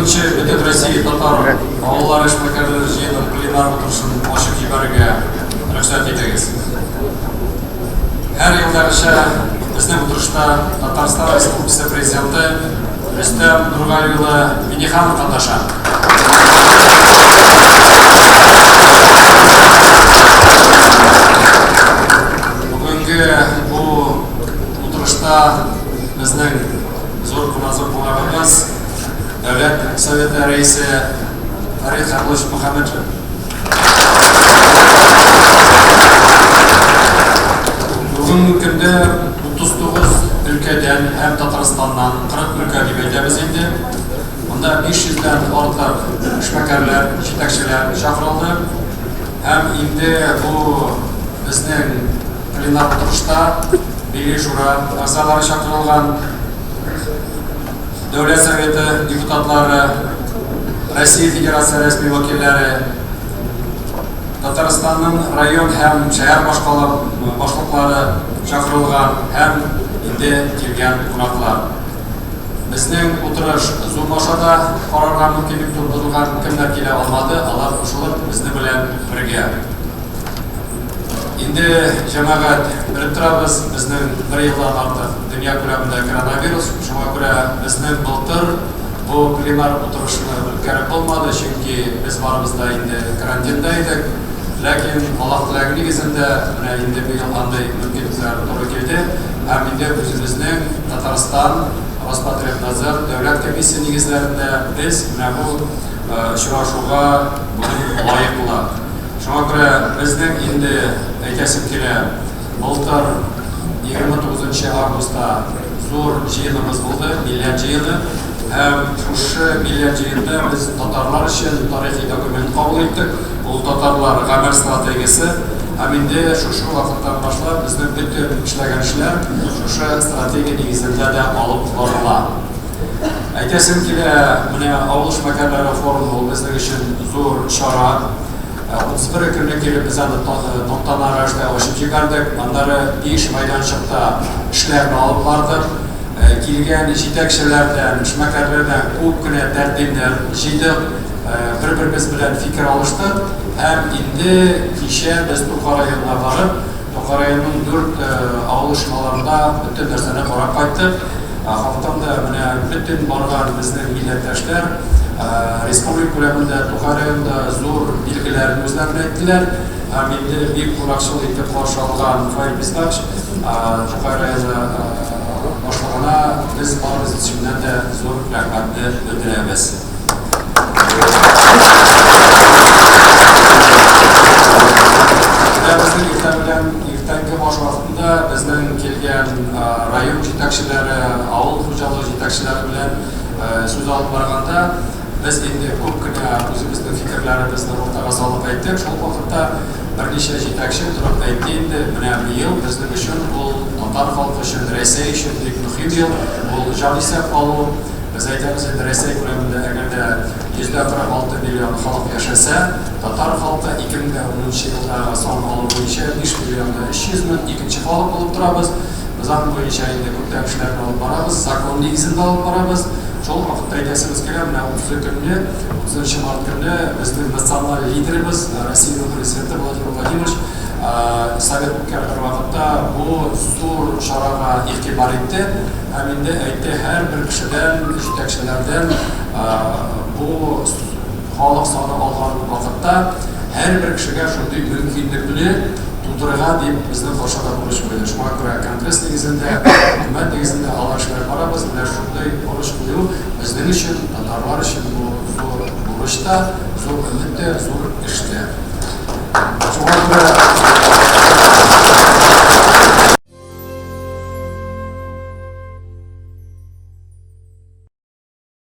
9-нчы Бөтенроссия татар авыллары эшмәкәрләре җыеның пленар утырышын ачып җибәрергә рөхсәт итегез. Һәр елдагыча безнең утырышта Татарстан Республикасы Президенты Рөстәм Нургали улы Минниханов катнаша. Бүгенге бу утырышта безнең зур куназы кунагыбыз Дәүләт Советы рәисе Фәрит Хәбулович Мөхәммәтшин. Бүгенге көндә 39 өлкәдән һәм Татарстаннан 40 өлкә дип әйтәбез инде. Монда 500 дән артык эшмәкәрләр, җитәкчеләр чакырылды. Һәм инде бу безнең пленар утырышта Милли Шура әгъзалары чакырылган. Дәүләт Советы депутатлары, Россия Федерация рәсми вәкилләре, Татарстанның район һәм шәһәр башкала башлыклары чакырылган һәм инде килгән кунаклар. Безнең утырыш Zoom аша да карарга мөмкинлек тудырылган, кемнәр килә алмады, алар кушылып безнең белән бергә. Инде, җәмәгать, белеп торабыз, безнең бер елдан артык дөнья күләмендә коронавирус, шуңа күрә безнең былтыр бу пленар утырышны үткәреп булмады, чөнки без барыбыз да инде карантинда идек. Ләкин Аллаһ теләге нигезендә менә инде быел андый мөмкинлекләр туры килде һәм инде үзебезнең Татарстан Роспотребнадзор дәүләт комиссия нигезләрендә без менә бу очрашуга бүген лаеклы. Шуңа күрә безнең инде әйтәсем килә, былтыр 29 августта зур җыеныбыз булды, милләт җыены. Һәм шушы милләт җыенында без татарлар өчен тарихи документ кабул иттек. Ул татарлар гамәл стратегиясе. Һәм инде шушы вакыттан башлап безнең бөтен эшләгән эшләр шушы стратегия нигезендә дә алып барыла. Әйтәсем килә, менә авыл эшмәкәрләре форумы ул безнең өчен зур чара. 31 көнне килеп без аны тантана рәвештә ачып җибәрдек. Аннары 5 мәйданчыкта эшләрне алып бардык. Килгән җитәкчеләрдән, эшмәкәрләрдән күп кенә тәкъдимнәр җыйдык. Бер-беребез белән фикер алыштык. Һәм инде кичә без Тукай районына барып, Тукай районының дүрт авыл оешмаларында бөтен нәрсәне карап кайттык. Хактан да менә бөтен барган безнең милләттәшләр республика күләмендә Тукай районында зур билгеләрен үзләренә әйттеләр. Һәм инде бик кунакчыл итеп каршы алган Фаил Мисбахович Тукай районы башлыгына без барыбыз исеменнән дә зур рәхмәтне белдерәбез. Менә безнең иртә белән иртәнге аш вакытында безнең килгән район җитәкчеләре, авыл хуҗалыгы җитәкчеләре белән сүз алып барганда, без инде күп кенә үзебезнең фикерләребезне уртага салып әйттек. Шул вакытта берничә җитәкче торып әйтте инде, менә быел безнең өчен ул татар халкы өчен, Рәсәй өчен бик мөһим ел, ул җанисәп алу. Без әйтәбез инде, Рәсәй күләмендә әгәр дә 146 миллион халык яшәсә, татар халкы 2010 нчы елдагы сан алу буенча 5 миллион да 300 мең икенче халык булып торабыз. Без аның буенча инде күптән эшләрне алып барабыз, закон нигезендә алып барабыз. Шул ук вакытта әйтәсебез килә, менә 30 көнне, 30 март көнне безнең националь лидерыбыз, Россиянең Президенты Владимир Владимирович совет үткәргән вакытта бу зур чарага игътибар итте. Һәм инде әйтте, һәрбер кешедән, җитәкчеләрдән бу халык саны алган вакытта һәрбер кешегә шундый мөмкинлекне тудырырга дип безнең каршы да бурыч куйды. Шуңа күрә конгресс нигезендә, хөкүмәт нигезендә алар эшләр барабыз. Менә шундый бурыч кую безнең өчен, татарлар өчен бу зур бурыч та, зур өмет тә, зур эш тә. Шуңа күрә.